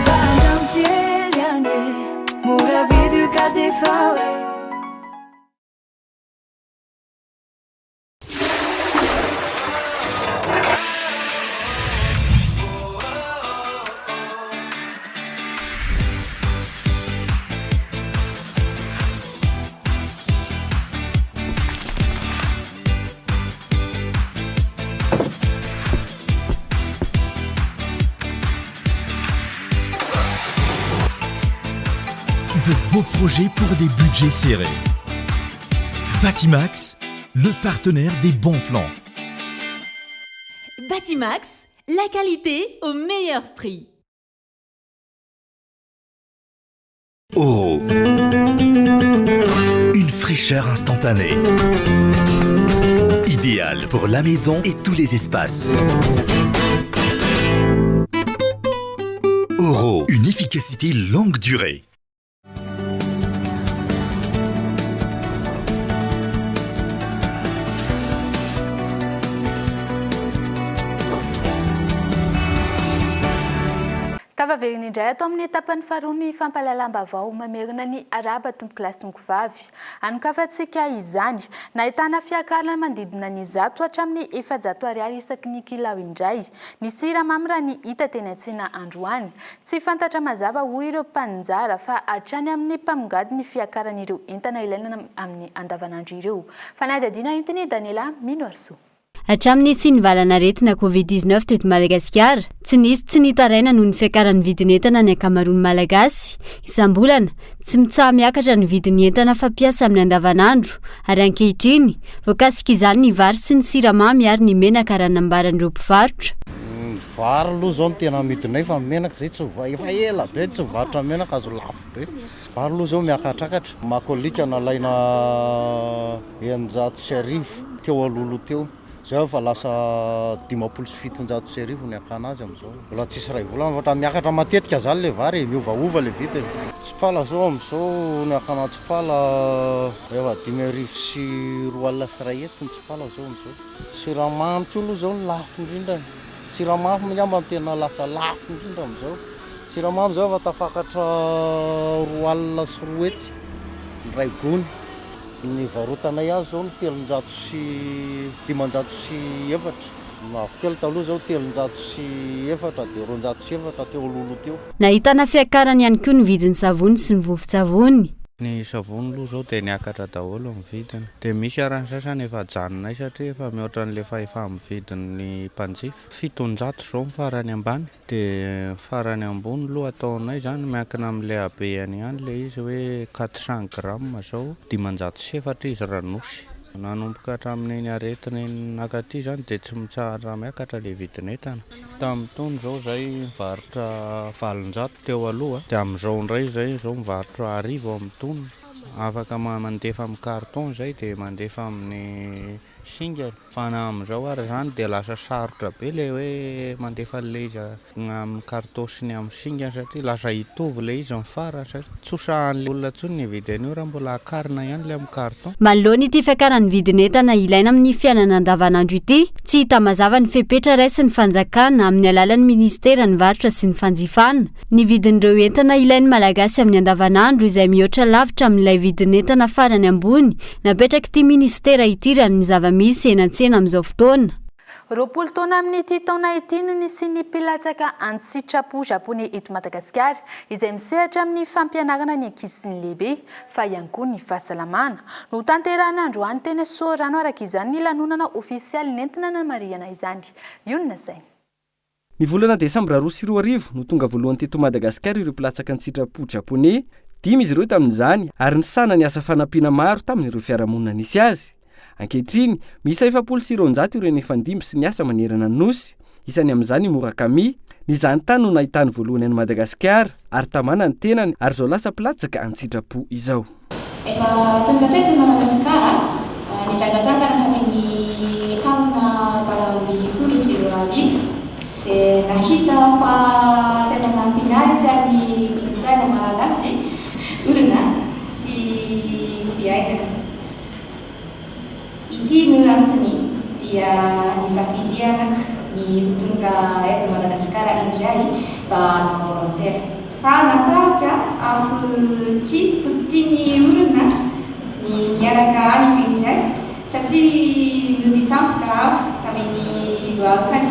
Mba andramo kely ihany e Mora vidy io ka jifao e. De beaux projets pour des budgets serrés. Batimax, le partenaire des bons plans. Batimax, la qualité au meilleur prix. Oro. Une fraîcheur instantanée. Idéal pour la maison et tous les espaces. Oro, une efficacité longue durée. Tafaverina indray ato amin'ny tapany faharoa ny fampahalalam-baovao mamerina ny arahaba tompokolahy sy tompokovavy. Anokafantsika izany. Nahitana fiakarana manodidina ny 100 hatramin'ny 400 ariary isaky ny kilao indray ny siramamy raha ny hita teny an-tsena androany. Tsy fantatra mazava hoy ireo mpaninjara fa hatrany amin'ny mpamongady ny fiakaran'ireo entana ilaina amin'ny andavanandro ireo. Fanadihadiana entin'i Daniela Minoarisoa. Hatramin'ny nisian'ny valan'aretina Covid 19 teto Madagasikara, tsy nisy tsy nitaraina noho ny fiakaran'ny vidin'entana ny ankamaroan'ny Malagasy. Isam-bolana, tsy mitsaha-miakatra ny vidin'ny entana fampiasa amin'ny andavanandro ary ankehitriny, voakasik'izany ny vary sy ny siramamy ary ny menaka raha ny nambaran'ireo mpivarotra. Ny Vary aloha izao no tena amidinay fa ny menaka izay tsy efa ela be tsy mivarotra menaka azo lafo be. Vary aloha izao miakatrakatra. Makolika nalaina 1600 teo alohaloha teo. Izao efa lasa 1750 ny hakana azy amin'izao. Mbola tsisy iray volana fa miakatra matetika izany ilay vary e, miovaova ilay vidiny. Tsipala izao amin'izao ny hakana tsipala efa 2150 ny tsipala izao amin'izao. Siramamy koa aloha izao no lafo indrindra e. Siramamy angamba no tena lasa lafo indrindra amin'izao. Siramamy izao efa tafakatra 220 ny iray gony. Ny varotanay azy izao no 403. Mavokely taloha izao 304 dia 204 teo alohaloha teo. Nahitana fiakarany ihany koa ny vidin'ny savony sy ny vovon-tsavony. Ny savony aloha izao dia niakatra daholo ny vidiny. Dia misy ary ny sasany efa ajanonay satria efa mihoatra an'ilay fahefa-mividin'ny mpanjifa. 700 izao ny farany ambany. Dia ny farany ambony aloha ataonay izany miankina amin'ilay habehany ihany ilay izy hoe quatre cent grammes izao 504 izy raha nosy. Nanomboka hatramin'iny aretina iny nakaty izany dia tsy mitsahatra miakatra ilay vidin'entana. Tamin'itony izao izahay nivarotra 800 teo aloha dia amin'izao indray izahay izao mivarotra 1000 amin'itony. Afaka mandefa amin'ny carton izahay dia mandefa amin'ny singany. Fa na amin'izao ary izany dia lasa sarotra be ilay hoe mandefa an'ilay izy amin'ny carton sy ny amin'ny singany satria lasa hitovy ilay izy ny farany satria tsy ho sahan'ilay olona intsony ny hividy an'io raha mbola hakarina ihany ilay amin'ny carton. Manoloana ity fiakaran'ny vidin'entana ilaina amin'ny fiainana andavanandro ity, tsy hita mazava ny fepetra raisin'ny fanjakana amin'ny alalan'ny minisiteran'ny varotra sy ny fanjifana. Ny vidin'ireo entana ilain'ny Malagasy amin'ny andavanandro izay mihoatra lavitra amin'ilay vidin'entana farany ambony Napetrak'ity minisitera ity raha ny zava-misy eny an-tsena amin'izao fotoana. 20 taona amin'ity taona ity no nisian'ny mpilatsaka an-tsitrapo Japoney eto Madagasikara, izay misehatra amin'ny fampianarana ny ankizy sy ny lehibe, fa ihany koa ny fahasalamana. Notanterahina androany teny Soarano araka izany ny lanonana ofisialy nentina namarihana izany. Io no nasainy. Ny volana desambra 2002 no tonga voalohany teto Madagasikara ireo mpilatsaka an-tsitrapo Japoney, dimy izy ireo tamin'izany ary nisahana ny asa fanampiana maro tamin'ireo fiarahamonina nisy azy. Ankehitriny, miisa 240 ireo nifandimby sy niasa manerana ny Nosy. Isany amin'izany i Murakami. Nizaha ny tany no nahitany voalohany an'i Madagasikara ary tamana ny tenany ary izao lasa mpilatsaka an-tsitrapo izao. Efa tonga teto Madagasikara nitsangantsangana tamin'ny taona 2018 dia nahita fa tena nahafinaritra ny kolontsaina malagasy, olona sy fiainana. Ity no antony dia nisafidianako ny ho tonga eto Madagasikara indray mba hanao volontaire. Fa natahotra aho tsy ho tian'ny olona ny niaraka amiko indray satria nody tampoka aho tamin'ny voalohany.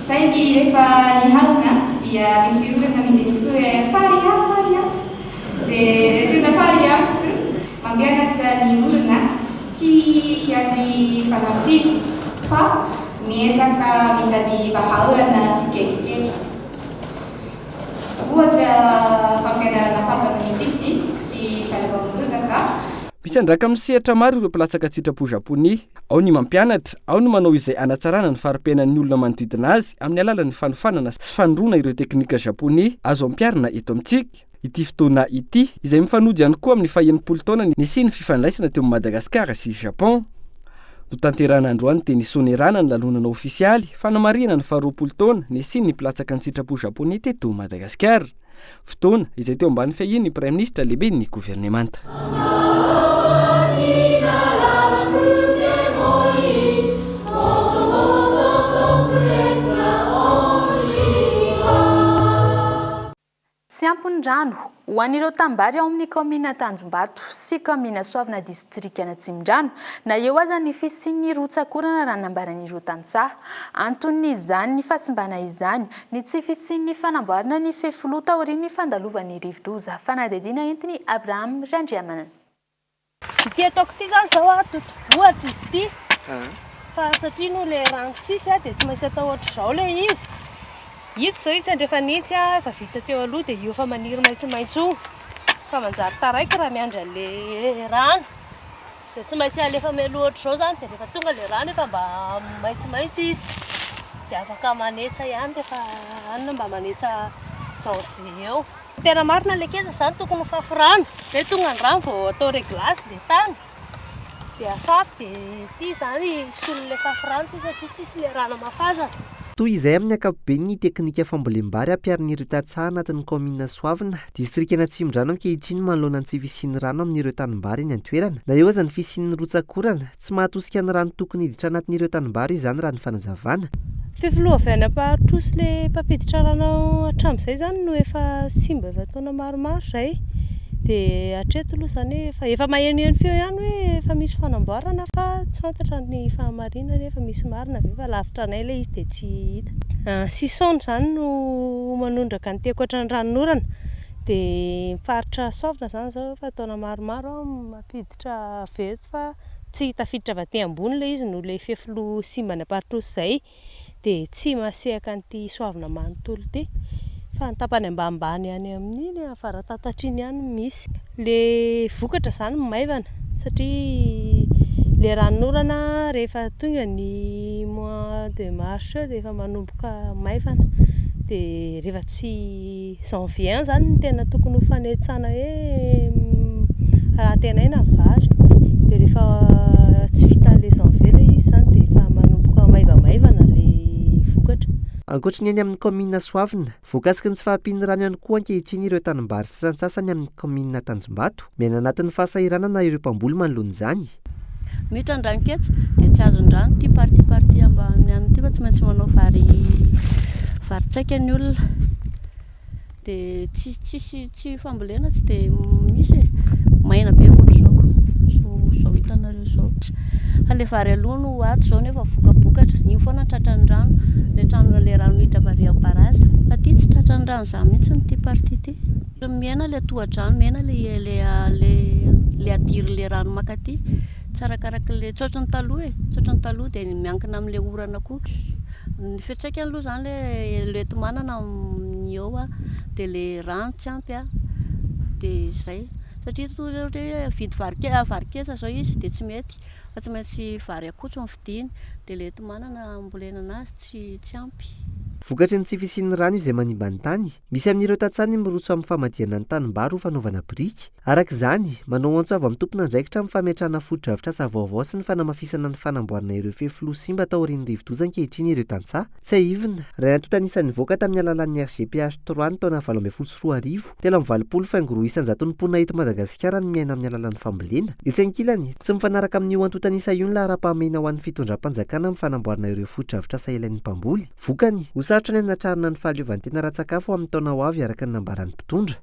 Saingy rehefa nihaona dia misy olona miteny hoe faly aho, faly aho. Dia tena faly aho koa. Mampianatra ny olona tsy hiandry fanampiana fa miezaka mitady vahaolana tsikelikely. Ohatra, fampianarana fatana mitsitsy sy charbon bozaka. Misandrahaka amin'ny sehatra maro ireo mpilatsaka an-tsitrapo Japoney. Ao ny mampianatra, ao ny manao izay hanatsarana ny fari-piainan'ny olona manodidina azy amin'ny alalan'ny fanofanana sy fanoroana ireo teknika Japoney azo ampiharina eto amintsika. Ity fotoana ity, izay mifanojo ihany koa amin'ny faha-60 taona nisian'ny fifandraisana teo amin'i Madagasikara sy Japon. Notanterahina androany teny Soanierana ny lanonana ofisialy fanamarihana ny faha-20 taona nisian'ny mpilatsaka an-tsitrapo Japoney teto Madagasikara. Fotoana izay teo ambany fiahian'ny Praiminisitra lehiben'ny governemanta. Tsy ampy ny rano ho an'ireo tanimbary ao amin'ny kaominina Tanjombato sy kaominina Soavina distrikan'Atsimondrano na eo aza ny fisian'ny rotsak'orana raha ny nambaran'ireo tantsaha. Anton'izany fahasimbana izany ny tsy fisian'ny fanamboarana ny fefiloha taorian'ny fandalovan'ny rivodoza. Fanadihadiana entin'i Abraham Randriamanana. Ity ataoko ity zany zao a, totobohatra izy ity. Fa satria noho ilay rano tsisy a, dia tsy maintsy atao ohatr'izao ilay izy. Ito izao itsy andrefana itsy a, efa vita teo aloha dia io efa maniry maitsomaitso io. Fa manjary taraiky raha miandry an'ilay rano. Dia tsy maintsy alefa mialoha ohatr'izao izany dia rehefa tonga ilay rano efa mba maitsomaitso izy. Dia afaka manetsa ihany rehefa anona mba manetsa janvier eo. Tena marina ilay ketsa izany tokony ho fafy rano. Hoe tonga ny rano vao atao reglage ilay tany. Dia afafy dia ity izany solon'ilay fafy rano ity satria tsisy ilay rano hamafazana. Toy izay amin'ny ankapobeny ny teknika fambolem-bary ampiharin'ireo tantsaha anatin'ny kaominina Soavina, distrikan'Atsimondrano ankehitriny manoloana ny tsy fisian'ny rano amin'ireo tanimbary eny an-toerana. Na eo aza ny fisian'ny rotsak'orana, tsy mahatosika ny rano tokony hiditra anatin'ireo tanimbary izany raha ny fanazavana. Fefiloha avy any Ampahatrosy ilay mpampiditra rano hatramin'izay izany no efa simba efa taona maromaro izay. Dia hatreto aloha izany efa efa mahenoheno feo ihany hoe efa misy fanamboarana fa tsy fantatra ny fahamarinany hoe efa misy marina ve fa lavitra anay ilay izy dia tsy hita. Sisona izany no manondraka an'ity ankoatra ny ranonorana. Dia ny faritra Soavina izany izao efa taona maromaro mampiditra avy eto fa tsy tafiditra avy aty ambony ilay izy noho ilay fefiloha simba any Amparotosy izay dia tsy mahasehaka an'ity Soavina manontolo ity fa ny tapany ambanimbany any amin'iny avaratatatra iny ihany no misy. Ilay vokatra izany maivana satria ilay ranonorana rehefa tonga ny mois de mars eo dia efa manomboka maivana dia rehefa tsy Janvier any izany no tena tokony ho fanetsana hoe raha antenaina ny vary. Dia rehefa tsy vitan'ilay janvier ilay izy izany dia efa manomboka maivamaivana ilay vokatra. Ankoatry ny eny amin'ny kaominina Soavina, voakasiky ny tsy fahampian'ny rano ihany koa ankehitriny ireo tanimbary sasantsasany amin'ny kaominina Tanjombato. Miaina anatin'ny fahasahiranana ireo mpamboly manoloana izany. Miditra ny ranon-ketsa dia tsy azon-drano ity partie partie ambany any ity fa tsy maintsy manao vary vary tsaika ny olona. Dia tsy tsisy tsy fambolena tsy dia misy e. Maina be ohatr'izao ko. Izao izao hitanareo izao. Fa ilay vary aloha no ato izao nefa vokabokatra. Iny foana no tratran'ny rano. Ilay trano ilay rano miditra avy ary amin'ny barazy. Fa ity tsy tratran'ny rano izany mihitsy ity partie ity. Mihena ilay tohadrano, mihena ilay ilay ilay hadirin'ilay rano mankaty. Tsy arakarak'ilay, tsy ohatran'ny taloha e, tsy ohatran'ny taloha dia miankina amin'ilay orana koa. Ny fiantraikany aloha izany ilay ilay enti-manana amin'ny eo an, dia ilay rano tsy ampy an, dia izay. Satria toa ohatra hoe mividy vary ke- vary ketsa izao izy dia tsy mety fa tsy maintsy vary akotry no vidiany, dia ilay enti-manana hambolena an'azy tsy tsy ampy. Vokatry ny tsy fisian'ny rano izay manimba ny tany, Misy amin'ireo tantsaha ny miroso amin'ny famadihana ny tanimbary ho fanaovana biriky. Araka izany, manao antso avo amin'ny tompon'andraikitra amin'ny fametrahana fotodrafitrasa vaovao sy ny fanamafisana ny fanamboarana ireo fefiloha simba taorian'ny rivodoza ankehitriny ireo tantsaha. Tsiahivina, raha ny antontan'isa nivoaka tamin'ny alalan'ny RGPH trois ny taona 2018, 83 faingo roa isan-jaton'ny mponina eto Madagasikara no miaina amin'ny alalan'ny fambolena. Etsy ankilany, tsy mifanaraka amin'io antontan'isa io ny laharam-pahamehana ho an'ny fitondram-panjakana amin'ny fanamboarana ireo fotodrafitrasa ilain'ny mpamboly. Vokany, ho sarotra ny hanatrarana ny fahaleovantena ara-tsakafo amin'ny taona ho avy araka ny nambaran'ny mpitondra.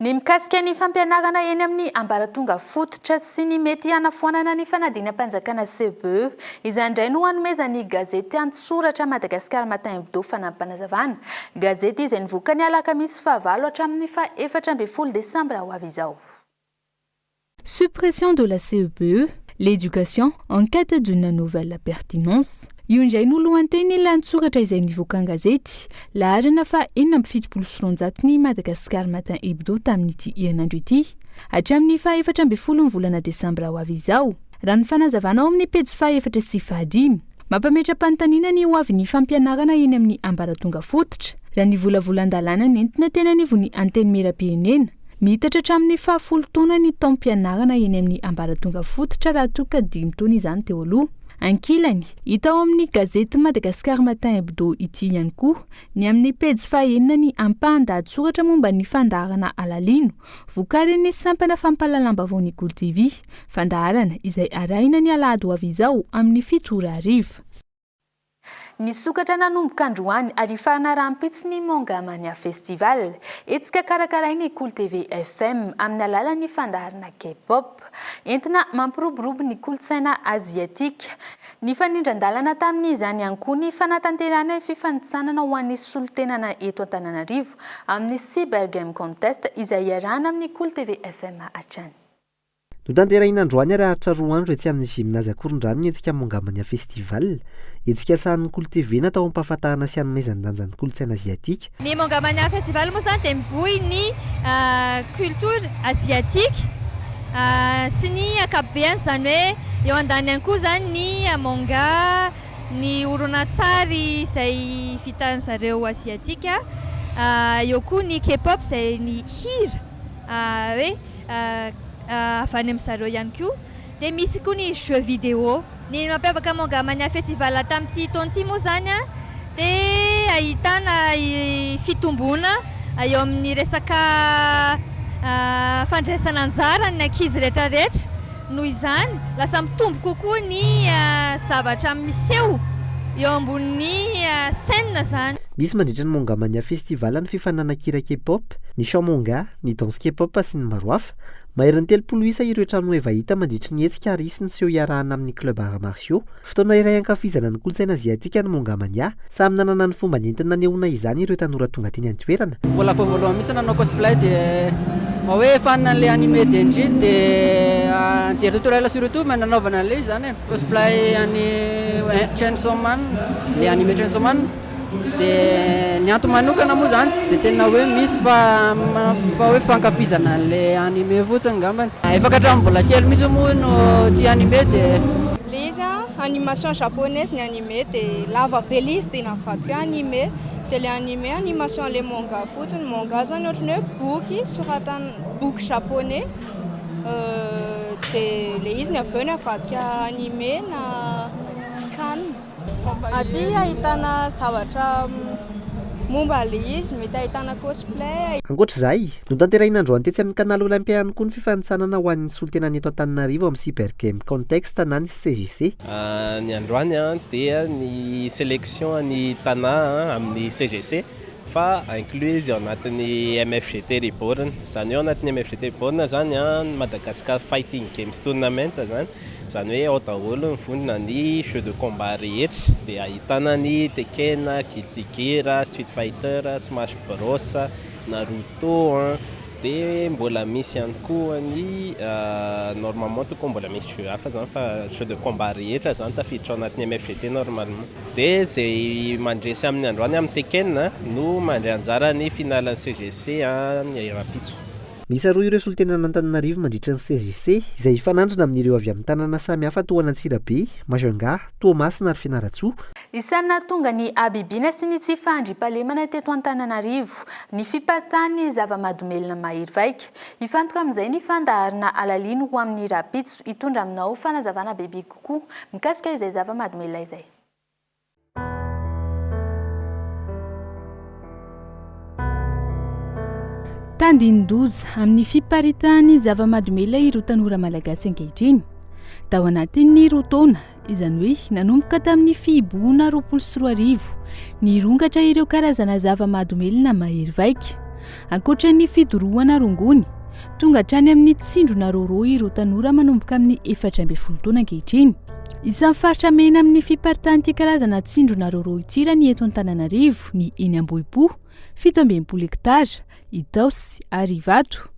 Ny mikasika ny fampianarana eny amin'ny ambaratonga fototra sy ny mety hanafoanana ny fanadinam-panjakana CBE. Izany indray no hanomezan'ny gazety an-tsoratra Madagascar Matin Hebdo fanampim-panazavana. Gazety izay nivoaka ny alakamisy fahavalo hatramin'ny faha 14 desambra ho avy izao. Suppression de la CEBE, l'éducation en quête d'une nouvelle pertinence. Io indray no lohanteny lahatsoratra izay nivoaka an-gazety, laharana faha 276 ny Madagascar Matin Hebdo tamin'ity herinandro ity, hatramin'ny faha 14 ny volana desambra ho avy izao. Raha ny fanazavana ao amin'ny pejy faha efatra sy fahadimy. Mampametra-panontaniana ny hoavin'ny fampianarana eny amin'ny ambaratonga fototra, raha ny volavolan-dalàna nentina teny anivon'ny Antenimierampirenena. Miitatra hatramin'ny fahafolo taona ny taom-pianarana eny amin'ny ambaratonga fototra raha toa ka dimy taona izany teo aloha. Ankilany, hita ao amin'ny gazety Madagascar Matin Hebdo ity ihany koa ny amin'ny pejy fahenina ny ampahan-dahatsoratra momba ny fandaharana Alalino, vokarin'ny sampana fampahalalam-baovaon'ny Kolo TV. Fandaharana izay arahina ny alahady ho avy izao amin'ny fito ora hariva. Nisokatra nanomboka androany ary hifarana rahampitso ny Manga Mania Festival. Hetsika karakarain'ny Kolo TV FM amin'ny alalan'ny fandaharana K-pop. Entina mampiroborobo ny kolontsaina aziatika. Nifanindran-dalana tamin'izany ihany koa ny fanatanterahana ny fifanintsanana ho an'ny solontenana eto Antananarivo amin'ny Cyber Game Contest izay iarahana amin'ny Kolo TV FM hatrany. Notanterahina androany ary haharitra roa andro etsy amin'ny Gymnase Akorondrano ny hetsika Mongamania Festival. Hetsika sahanin'ny Kolo TV natao hampahafantarana sy hanomezan-danja ny kolontsaina aziatika. Ny Mongamania Festival moa izany dia mivoy ny culture aziatique sy ny ankapobeany izany hoe eo andaniny ihany koa izany ny manga. ny horonantsary izay vitan-dry zareo aziatika, eo koa ny K-pop izay ny hira hoe avy any amin-dry zareo ihany koa, dia misy koa ny jeux vidéo. Ny mampiavaka Manga Mania Festival tamin'ity taona ity moa izany dia ahitana fitomboana eo amin'ny resaka fandraisana anjara ny ankizy rehetrarehetra. Noho izany, lasa mitombo kokoa ny zavatra miseho eo ambonin'ny scène izany. Misy mandritra ny Manga Mania Festival ny fifaninanana-kira K-pop, ny chant manga, ny danse K-pop sy ny maro hafa. Maherin'ny 30 isa ireo tranoheva hita mandritry ny hetsika ary hisy ny seho iarahana amin'ny Club Arts Martiaux. Fotoana iray hankafizana ny kolontsaina aziatika ny Manga Mania. Samy nanana ny fomba nentiny nanehoana izany ireo tanora tonga teny an-toerana. Mbola vao voalohany mihitsy nanao cosplay dia mba hoe fan an'ilay anime Denji dia nijery tutoriel sur youtube nanaovana an'ilay izy izany e. Cosplay an'i Chainsaw Man, ilay anime Chainsaw Man. Dia ny antony manokana moa izany tsy dia tena hoe misy fa fa hoe fankafizana an'ilay anime fotsiny angambany. Efa ka hatramin'ny mbola kely mihitsy moa no tia anime dia. Ilay izy an, animation japonaise ny anime dia lava be ilay izy dia navadika hoe anime. Dia ilay anime animation an'ilay manga fotsiny. Manga izany ohatran'ny hoe boky soratana, boky japonais. Dia ilay izy ny avy eo navadika anime na scan. Aty ahitana zavatra momba ilay izy, mety ahitana cosplay. Ankoatra izay, notanterahina androany tetsy amin'ny Canal Olympia ihany koa ny fifanintsanana ho an'ny solontenan'ny eto Antananarivo amin'ny Cyber Game Context na ny CGC. Ny androany dia ny sélection an'i Tana amin'ny CGC fa inclus izy ao anatin'ny MFGT Reborn. Izany hoe ao anatin'ny MFGT Reborn izany ny Madagascar Fighting Games Tournament izany. Izany hoe ao daholo ny vondrona ny jeux de combat rehetra dia ahitana ny Tekken, Guilty Gear, Street Fighter, Smash Bros, Naruto dia mbola misy ihany koa ny normalement tokony mbola misy jeux hafa izany fa jeux de combat rehetra izany tafiditra ao anatin'ny MFGT normalement. Dia izay mandresy amin'ny androany amin'ny Tekken no mandray anjara ny finale ny CGC ny rahampitso. Miisa roa ireo solontenan'Antananarivo mandritra ny CGC, izay hifanandrina amin'ireo avy amin'ny tanàna samihafa toa an'Antsirabe, Majunga, Toamasina ary Fianarantsoa. Isan'ny nahatonga ny habibiana sy ny tsy fahandriampahalemana teto Antananarivo ny fipatahan'ny zava-mahadomelina mahery vaika. Hifantoka amin'izay ny fandaharana Alalino ho amin'ny rahampitso hitondra aminao fanazavana bebe kokoa mikasika izay zava-mahadomelina izay. Tandindoza amin'ny fiparitahan'ny zava-mahadomelina ireo tanora malagasy ankehitriny. Tao anatin'ny roa taona, izany hoe nanomboka tamin'ny fihibohana 2020, nirongatra ireo karazana zava-mahadomelina mahery vaika. Ankoatra ny fidorohana rongony, tonga hatrany amin'ny tsindrona rôrô ireo tanora manomboka amin'ny 14 taona ankehitriny. Isan'ny faritra mena amin'ny fiparitahan'ity karazana tsindrona rôrô ity raha ny eto Antananarivo, ny eny Ambohipo, 67 hektara, Itaosy ary Ivato.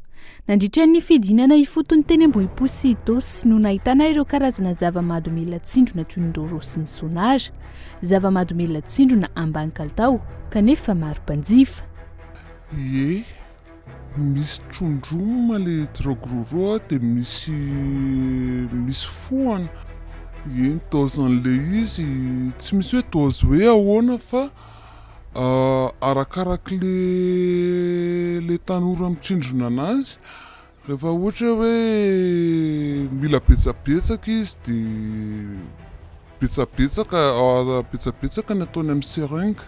Nandritra ny fidinana ifotony teny Ambohipo sy Itaosy no nahitana ireo karazana zava-mahadomelina tsindrona toy ny rôrô sy ny sonara. Zava-mahadomelina tsindrona ambany kalitao kanefa maro mpanjifa. Ie, Misy trondroma le drogue roro de misy misy fohana, ie ny dose an'le izy tsy misy hoe dose hoe ahoana fa arakarak'le le tanora mitsindrona anazy, rehefa ohatra hoe mila betsabetsaka izy de betsabetsaka betsabetsaka ny ataony amin'ny seringue.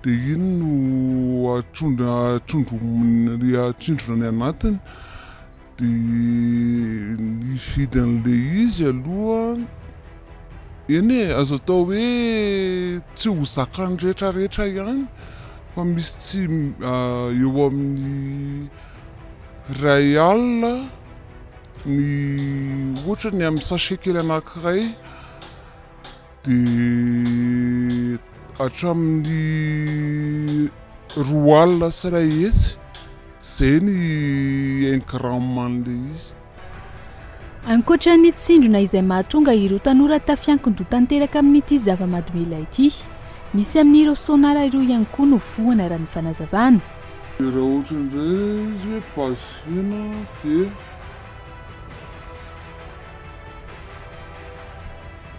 Dia iny no atrondra atrondrominy atrindrona ny anatiny dia ny vidin'ilay izy aloha eny e azo atao hoe tsy ho zakan'ny rehetra rehetra ihany fa misy tsy eo amin'ny iray alina ny ohatra ny amin'ny sachet kely anankiray Dia hatramin'ny 102 alina, izay ny un gramme an'ilay izy. Ankoatra ny tsindrona izay mahatonga ireo tanora tafiankin-doha tanteraka amin'ity zava-mahadomelina ity, misy amin'ireo sonara ireo ihany koa no fohana raha ny fanazavana. Dia raha ohatra indray izy hoe base-na dia.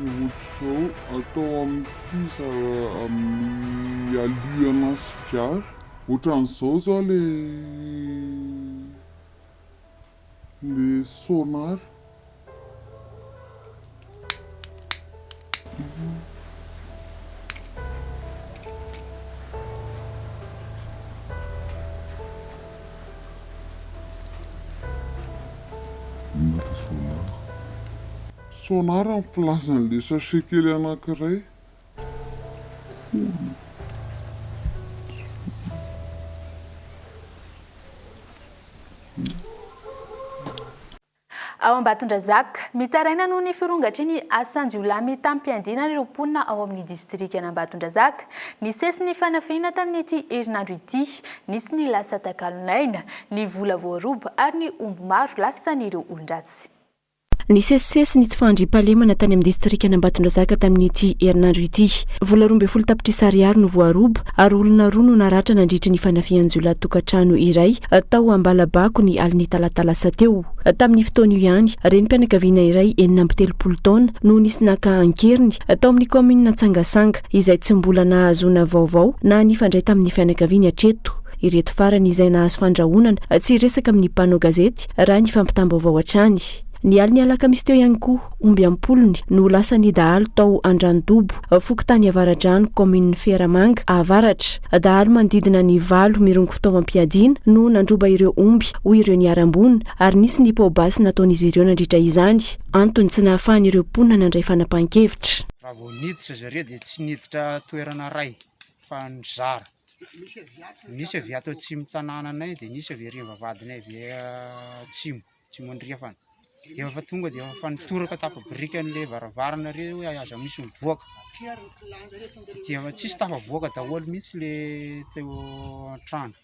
Ohatr'izao atao amin'ity amin'ny alu-ana sigara. Ohatran'izao zao le le sonar. Inona le sonar? Sonar ny filazan'le sachet kely anankiray. Foana. Ao Ambatondrazaka, mitaraina noho ny firongatry ny asan-jiolahy mitam-piadiana ireo mponina ao amin'ny distrikan'Ambatondrazaka. Nisesy ny fanafihana tamin'ity herinandro ity. Nisy ny lasa takalon'aina, ny vola voaroba ary ny omby maro lasan'ireo olon-dratsy. Nisesisesy ny tsy fahandriampahalemana tany amin'ny distrikan'Ambatondrazaka tamin'ity herinandro ity. Vola 12 tapitrisa ariary no voaroba ary olona roa no naratra nandritra ny fanafihan-jiolahy tokantrano iray tao Ambalabako ny alin'ny talata lasa teo. Tamin'ny fotoana io ihany, renim-pianakaviana iray 36 taona no nisy naka an-keriny tao amin'ny kaominina Antsangasanga izay tsy mbola nahazoana vaovao na nifandray tamin'ny fianakaviany hatreto. Ireto farany izay nahazo fandrahonana tsy hiresaka amin'ny mpanao gazety raha ny fampitam-baovao hatrany. Ny alin'ny alakamisy teo ihany koa, omby am-polony no lasan'ny dahalo tao Andranodobo, fokontany Avaradrano, kaominin'i Feramanga Avaratra. Dahalo manodidina ny valo mirongo fitaovam-piadiana no nandroba ireo omby, hoy ireo niharam-boina, ary nisy ny poa-basy nataon'izy ireo nandritra izany, antony tsy nahafahan'ireo mponina nandray fanapahan-kevitra. Raha vao niditra zareo dia tsy niditra toerana iray fa nizara. Nisy avy ato atsimo tanànanay dia nisy avy ery am-bavahadinay avy atsimo, atsimo andrefana. Dia efa tonga dia efa nitoraka tapa-biriky an'ilay varavarana ery hoe aza misy mivoaka. Dia efa tsisy tafavoaka daholo mihitsy ilay teo an-trano.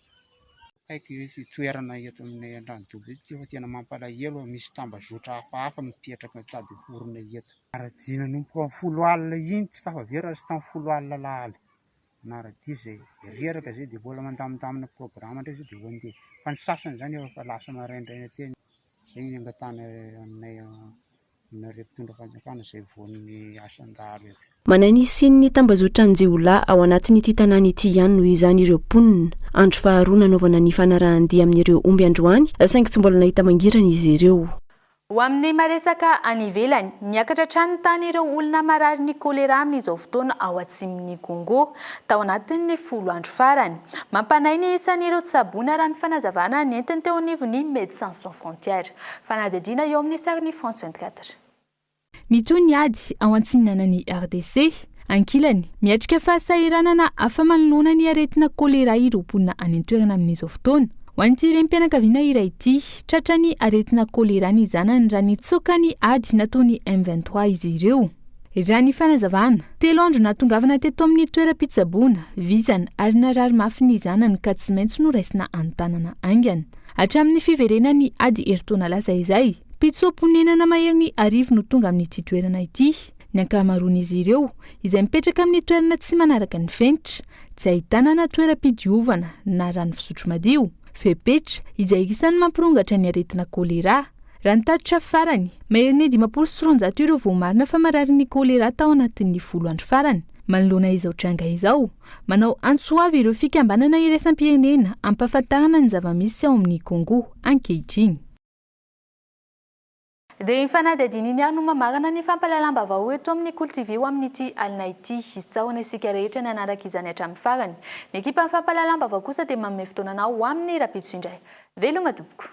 Akaiky ity toerana eto aminay Andranodobo ity fa tena mampalahelo, misy tambazotra hafahafa mipetraka mitady horona eto. Aradia nanomboka amin'ny folo alina iny tsy tafaverina raha tsy tamin'ny folo alina lahaly. Manara-dia izay, dia reraka izay dia mbola mandamindamina programa indray izay dia ho andeha. Fa ny sasany izany efa lasa maraindraina teny. Izay ny angatahana aminay aminareo mpitondra fanjakana izay voan'ny asan-dahalo eto. Manahy ny hisian'ny tambazotran-jiolahy ao anatin'ity tanàna ity ihany noho izany ireo mponina. Andro faharoa nanaovana ny fanarahan-dia amin'ireo omby androany saingy tsy mbola nahita mangirana izy ireo. Ho amin'ny maresaka any ivelany, miakatra hatrany ny tahan'ireo olona mararin'ny choléra amin'izao fotoana ao atsimon'i Congo, tao anatin'ny folo andro farany. Mampanahy ny isan'ireo tsaboina raha ny fanazavana nentiny teo anivon'ny Médecins Sans Frontières. Fanadihadiana eo amin'ny sarin'ny France 24. Mitohy ny ady ao antsinanan'i RDC. Ankilany, miatrika fahasahiranana hafa manoloana ny aretina choléra ireo mponina any an-toerana amin'izao fotoana. Ho an'ity renim-pianakaviana iray ity, tratran'ny aretina choléra ny zanany raha nitsoaka ny ady nataon'ny M 23 izy ireo. Raha ny fanazavana, telo andro nahatongavana teto amin'ny toeram-pitsaboana, vizana ary narary mafy ny zanany ka tsy maintsy noraisina an-tanana haingana. Hatramin'ny fiverenan'ny ady herintaona lasa izay, mpitsoa-ponenana maherin'ny arivo no tonga amin'ity toerana ity. Ny ankamaroan'izy ireo, izay mipetraka amin'ny toerana tsy manaraka ny fenitra, tsy ahitana na toeram-pidiovana na rano fisotro madio, fepetra izay isan'ny mampirongatra ny aretina choléra. Raha ny tatitra farany, maherin'ny 250 ireo voamarina fa mararin'ny choléra tao anatin'ny folo andro farany. Manoloana izao tranga izao, manao antso avo ireo fikambanana iraisam-pirenena hampahafantarana ny zava-misy ao amin'ny Congo ankehitriny. Dia iny fanadihadiana iny ihany no mamarana ny fampahalalam-baovao eto amin'ny Kolo TV ho amin'ity alina ity. Isaorana isika rehetra nanaraka izany hatramin'ny farany. Ny ekipan'ny fampahalalam-baovao kosa dia manome fotoana anao ho amin'ny rahampitso indray. Veloma tompoko.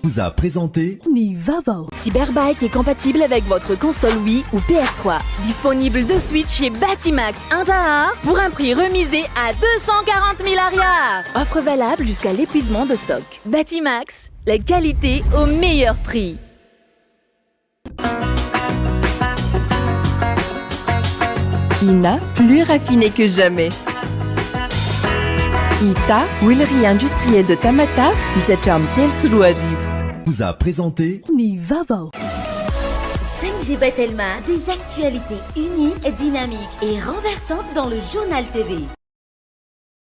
Vous a présenté Ny vaovao. Cyberbike est compatible avec votre console Wii ou PS3. Disponible de suite chez Batimax Andraharo pour un prix remisé à 240 000 ariary. Offre valable jusqu'à l'épuisement de stock. Batimax, la qualité au meilleur prix. Ina, plus raffiné que jamais. Ita, huilerie industrielle de Tamatave, misy hatramin'ny 2003. Vous a présenté Ny vaovao. 5G by Telma, des actualités uniques, dynamiques et renversantes dans le journal TV.